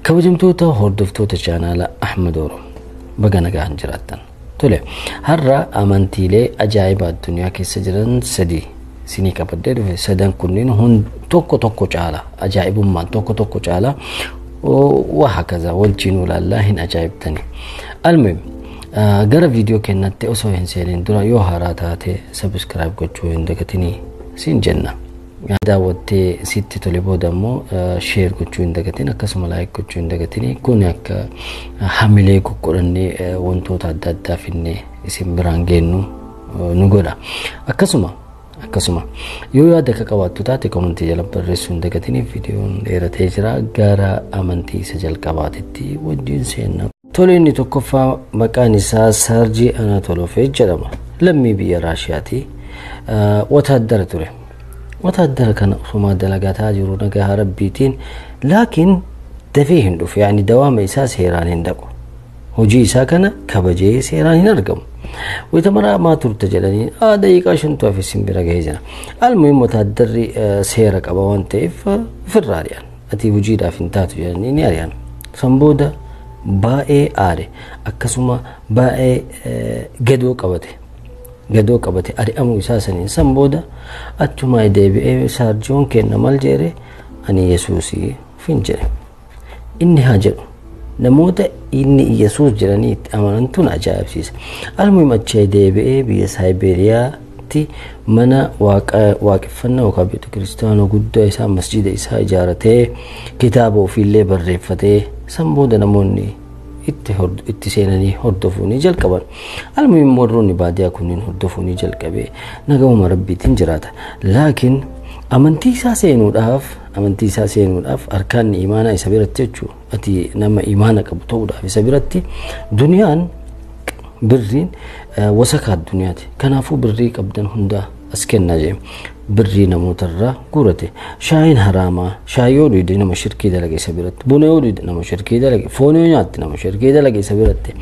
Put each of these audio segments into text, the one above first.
Kabajamtoota hordoftoota chaanaala Ahmad Oromoo, baga nagaan jiraattan. Tole, har'a amantiilee ajaa'ibaa addunyaa keessa jiran sadii sinii qabadhee dhufe. Sadan kunneen tokko tokko caala, ajaa'ibummaan tokko tokko caala. Waa hakaza wajjin ilaallaa hin ajaa'ibtani. Almuhim, gara viidiyoo kennatti osoo hin seenin dura, yoo haaraa taate subscribe gochuu hin dagatinii siin jenna. Daawwattee sitti tole booda immoo share gochuu hin dagatin, akkasuma like gochuu hin dagatin. Kun akka hamilee guggodhannee wantoota adda addaa finnee isin biraan geennu nu godha. Akkasuma yoo yaada akka qabaattu taate komentii jala barreessuu hin dagatin. Viidiyoon dheeratee jira, gara amantii isa jalqabaatitti wajjin seenna. Tole, inni tokkoffaa maqaan isaa Saarjii Anatolofee jedhama. Lammii biyya Raashiyaati. Wataaddara ture. Wataaddara kana osuma dalagataa jiru nagaa rabbiitiin laakiin dafee hin dhufu, yaani dawaama isaa seeraan hin dhaqu. Hojii isaa kana kabajee seeraan hin argamu. Wayita maraa maa turte jedhanii, daqiiqaa 5tu hafe, sin bira gahee jira. Almuhim, wataaddarri seera qaba waan ta'eef ofirraa ari'an. Ati hojiidhaaf hin taatu jedhanii ni ari'an. San booda baay'ee aare, akkasuma baay'ee gadoo qabate. Gadoo qabate ari'amuu isaa saniin. San booda achumaa deebi'ee saarjiyoon kenna mal jedhe, ani Yesuusii fin jedhe. Inni haa jedhu, namoota inni Yesuus jedhanii itti amanantuun ajaa'ibsiisa. Almuhim, achi deebi'ee biyya Saayiberiyaatti mana waaqeffannaa yookaan beeta kiristaanaa guddaa isaa, masjida isaa ijaaratee, kitaaba ofiillee barreeffatee, san booda namoonni itti seenanii hordofuu ni jalqaban. Almuhim, warroonni baadiyyaa kunniin hordofuu ni jalqabe, nagahuma rabbiitiin jiraata. Laakiin amantii isaa seenuudhaaf arkaanni imaanaa isa biratti jechuudha. Ati nama imaana qabu ta'uudhaaf isa biratti duniyaan, birriin wasakaa addunyaati. Kanaafuu birrii qabdan hundaa as kennaa jee birrii namootarraa guurate. Shaayiin haraamaa, shaayii yoo dhuyde nama shirkii dalage isa biratti, buna yoo dhuyde nama shirkii dalage, foon yoo nyaatte nama shirkii dalage isa biratti.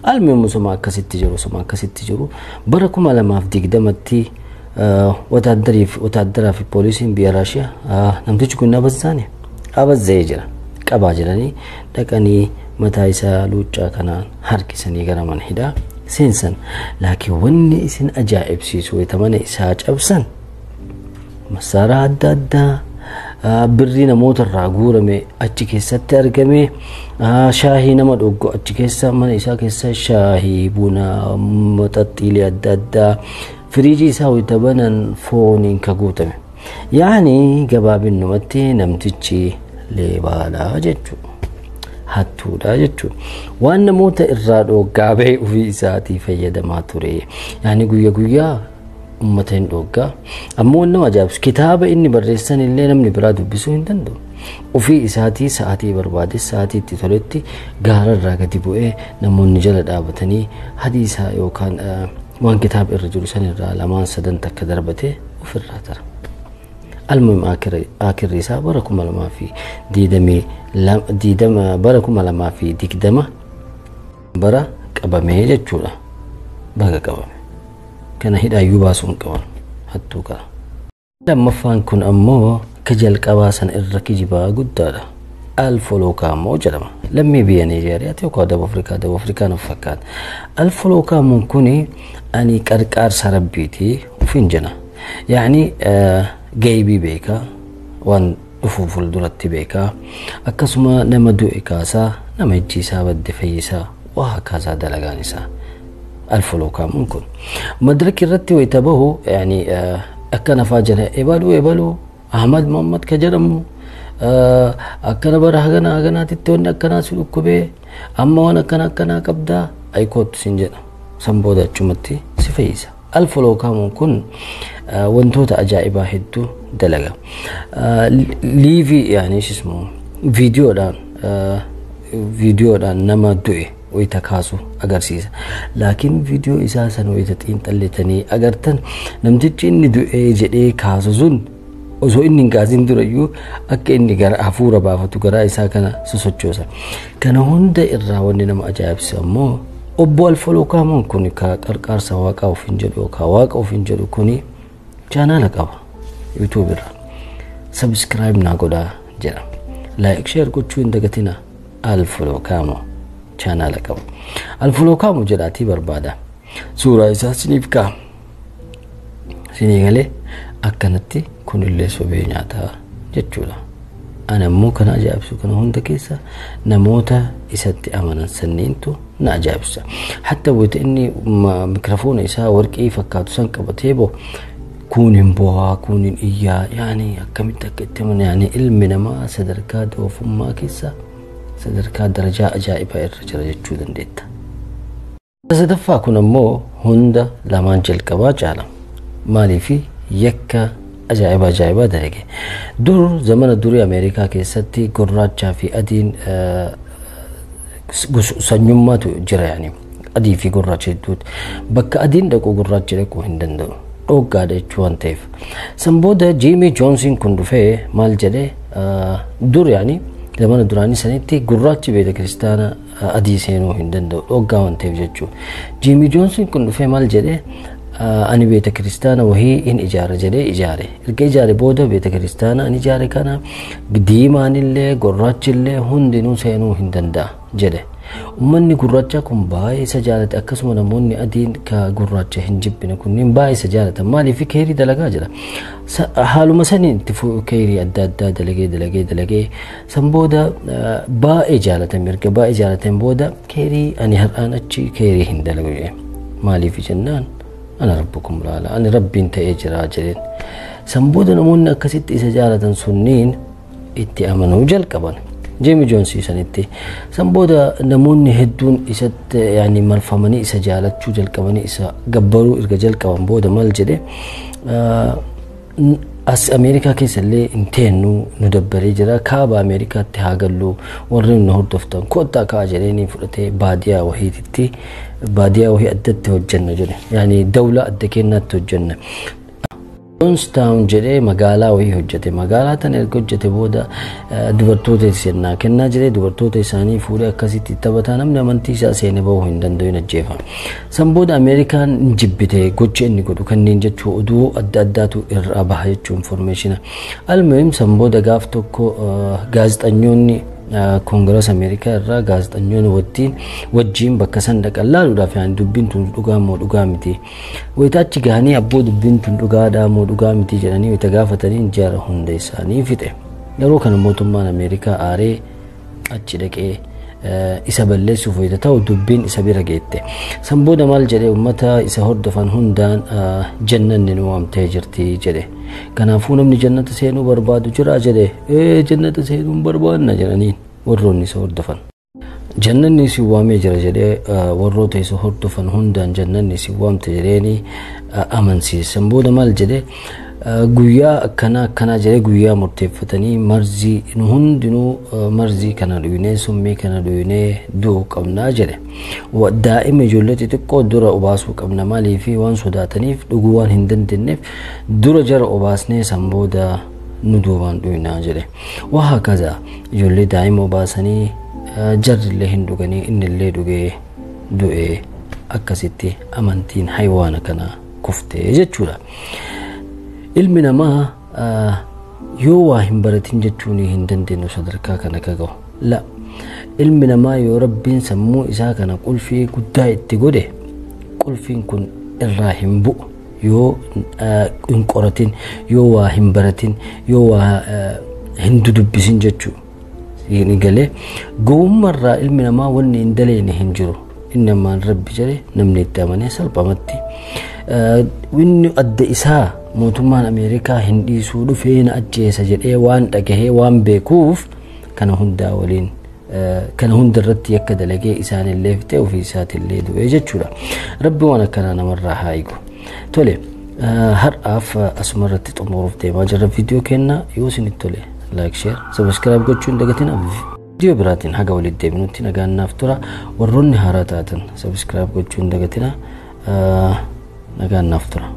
Almuhim, osuma akkasitti jiru bara 2020tti wataaddaraa fi poolisiin biyya Raashiyaa namtichi kun abazzaane abazza'ee jira qabaa jedhanii dhaqanii mataa isaa luuccaa kanaan harkisanii gara mana hidhaa seensan. Laakiin wanni isin ajaa'ibsiisu, wayita mana isaa cabsan masaaraa adda addaa, birrii namoota irraa guurame achi keessatti argame, shaahii nama dhuggu achi keessa, mana isaa keessa shaahii, buna, maxaxxiilee adda addaa, firiijii isaa wayita banan fooniin ka guutame. Yaani gabaabinumatti namtichi leebaadha jechuudha. Hattuudha jechuudha. Waan namoota irraa dhooggaa bahee ofii isaatii fayyadamaa ture. Yaani guyya guyyaa uummata hin dhooggaa. Ammoo nama ajaa'ibsu, kitaaba inni barreessan illee namni biraa dubbisuu hin danda'u. Ofii isaatii sa'aatii barbaade, sa'aatii itti toletti gaararraa gadi bu'ee namoonni jala dhaabatanii hadiisaa yookaan waan kitaaba irra jiru sanirraa lamaan sadan takka darbatee ofirraa tara. Almuhim, akirri isaa bara 2020 bara qabamee jechuudha. Baga qabame. Kana hidhaayyuu baasuu hin qaban, hattuu kana. Lammaffaan kun ammoo ka jalqabaa sana irra kijibaa guddaadha. Alfolokaamoo jedhama. Lammii biyya Nijeeriyaati yookaan Daba Afrikaa, Daba Afrikaa nuuf fakkaata. Alfolokaamoon kuni ani qarqaarsa rabbiiti ofiin jedha. Yaani gaybii beekaa, waan dhufuu fuulduratti beekaa, akkasuma nama du'e kaasaa, nama ijji isaa badde fayyisaa, waa kaasaa dalagaan isaa. Alfolokaamoon kun madraki irratti wayita bahu, yaani akka nafaa jala ebaluu ebaluu Ahmad Muhammad ka jedhamu akkana bara hagana haganaatitti wanni akkanaa si dhukkubee, amma waan akkana akkanaa qabdaa, ayikoottu sin jedha. San booda achumatti si fayyisa. Alfolokaamoon kun wantoota ajaa'ibaa hedduu dalaga. Liivii, yaani ismoo viidiyoodhaan nama du'e wayita kaasu agarsiisa. Laakiin viidiyoo isaa sana wayita xiinxalletanii agartan, namtichi inni du'ee jedhee kaasu sun osoo inni hin kaasin durayyuu akka inni gara hafuura baafatu garaa isaa kana sosochoosa. Kana hunda irraa wanni nama ajaa'ibsiisu ammoo, obbo Alfolokaamoon kun ka qarqaarsa waaqaa ofiin jedhu yookaan waaqa ofiin jedhu kuni chaanaala qaba YouTube irra. Subscribe naa godhaa jedha. Like, share gochuu hin dagatina. Alfulookaamo chaanaala qabu. Alfulookaamo jedhaatii barbaada. Suuraa isaa siniif ka'a. Sinii galee akkanatti kunillee sobee nyaataa jechuudha. Ana immoo kana ajaa'ibsu kana hunda keessa namoota isatti amanan sanniintu na ajaa'ibsa. Hatta wayita inni mikirafoona isaa warqii fakkaatu san qabatee boo kun hin bo'aa, kun hin iyyaa, yaani akkamitti akka itti amanan, yaani ilmi namaa sadarkaa doofummaa keessa sadarkaa darajaa ajaa'ibaa irra jira jechuu dandeetta. Sadaffaa kun ammoo hunda lamaan jalqabaa caala. Maaliifi yakka ajaa'iba ajaa'ibaa dalage. Dur zamana durii Ameerikaa keessatti gurraachaa fi adiin sanyummaatu jira, yaani adii fi gurraacha hedduuti. Bakka adiin dhaqu gurraachi dhaquu hin danda'u. Dhoggaadha jechuu waan ta'eef. San booda Jiimii Joonsiin kun dhufee maal jedhee, dur yaani zamana duraanii sanitti gurraachi beeta kiristaana adii seenuu hin danda'u, dhoggaa waan ta'eef jechuudha. Jiimii Joonsiin kun dhufee maal jedhee, ani beeta kiristaana wahii hin ijaara jedhee ijaare. Erga ijaare booda beeta kiristaana ani ijaare kana diimaanillee gurraachillee hundinuu seenuu hin danda'a jedhe. Uummanni gurraacha kun baay'ee isa jaalate, akkasuma namoonni adiin ka gurraacha hin jibbine kunniin baay'ee isa jaalatan. Maaliif? Keerii dalagaa jira. Haaluma saniin itti keerii adda addaa dalagee dalagee dalagee san booda baay'ee jaalatame. Erga baay'ee jaalateen booda keerii ani har'aan achi keerii hin dalagu jedhe. Maaliif jennaan, ana rabbukum laala, ani rabbiin ta'ee jira jedheen. San booda namoonni akkasitti isa jaalatan sunniin itti amanuu jalqaban. Jiimii Joonsii sanitti. San booda namoonni hedduun isatti yaani marfamanii isa jaalachuu jalqabanii isa gabbaruu erga jalqaban booda maal jedhe, as Ameerikaa keessa illee hin teennu, nu dabbaree jira, kaaba Ameerikaatti haa gallu, warri nu hordoftan kottaa kaa jedheenii fudhatee baadiyaa wahiititti, baadiyaa wahii addatti hojjenna jedhe, yaani dawla adda kennaatti hojjenna. Johnstown jedhee magaalaa wayii hojjete. Magaalaa tana erga hojjete booda dubartoota sennaa kennaa jedhee dubartoota isaanii fuudhee akkasitti taphataa, namni amantii isaa seenee bahuu hin danda'u, hin ajjeefama. San booda Ameerikaan hin jibbite gocha inni godhu kanneen jechuu, oduu adda addaatu irraa baha jechuu, informeeshina. Almuhim, san booda gaaf tokko gaazexanyoonni koongirees Ameerikaa irraa gaazexanyoonni wajjiin bakka san dhaqan laaluudhaaf, yaani dubbiin tun dhugaa moo dhugaa miti. Wayita achi gahanii abboo dubbiin tun dhugaadhaa moo dhugaa miti jedhanii wayita gaafatanii jara hunda isaanii fixe. Yeroo kana mootummaan Ameerikaa aaree achi dhaqee isa balleessuuf wayita ta'u dubbiin isa bira geette. San booda maal jedhee, uummata isa hordofan hundaan jannanni nu waamtee jirti jedhe. Kanaafuu namni jannata seenuu barbaadu jira jedhe. Ee, jannata seenuu hin barbaanna jedhaniin warroonni isa hordofan. Jannanni si waamee jira jedhee warroota isa hordofan hundaan jannanni si waamte jedheeni amansiise. San booda maal jedhee, guyyaa akkanaa akkanaa jedhee guyyaa murteeffatanii marzii nu hundinuu marzii kana dhuynee, summii kana dhuynee du'uu qabnaa jedhe. Daa'ima ijoollee xixiqqoo dura obaasuu qabna, maaliif waan sodaataniif dhuguu waan hin dandeenyeef dura jara obaasnee san booda nu duubaan dhuynaa jedhe. Waa hakaza ijoollee daa'ima obaasanii jarrillee hin dhuganii, innillee dhugee du'ee, akkasitti amantiin haywaana kana kuftee jechuudha. Ilmi namaa yoo waa hin baratin jechuun hin dandeenyu sadarkaa kana ka gahu. La, ilmi namaa yoo rabbiin sammuu isaa kana qulfii guddaa itti godhe qulfiin kun irraa hin bu'u, yoo hin qoratin, yoo waa hin baratin, yoo waa hin dudubbisin jechuu. Ni galee gowwummaarraa ilmi namaa wanni hin daleene hin jiru. Inni ammaan rabbi jedhe namni itti amanee salphamatti. Inni adda isaa mootummaan Ameerikaa hin dhiisuu, dhufee na ajjeesa jedhee waan dhagahee waan beekuuf kana hundaa waliin kana hunda irratti yakka dalagee isaanillee fixee ofii isaatillee du'ee jechuudha. Rabbi waan akkanaa namarraa haa eegu. Tole, har'aaf asuma irratti xumuruuf deemaa jirra viidiyoo kenna. Yoo isinitti tole like, share, subscribe gochuu hin dagatina. Viidiyoo biraatiin haga walitti deebinutti nagaan naaf tura. Warroonni haaraa taatan subscribe gochuu hin dagatina. Nagaan naaf tura.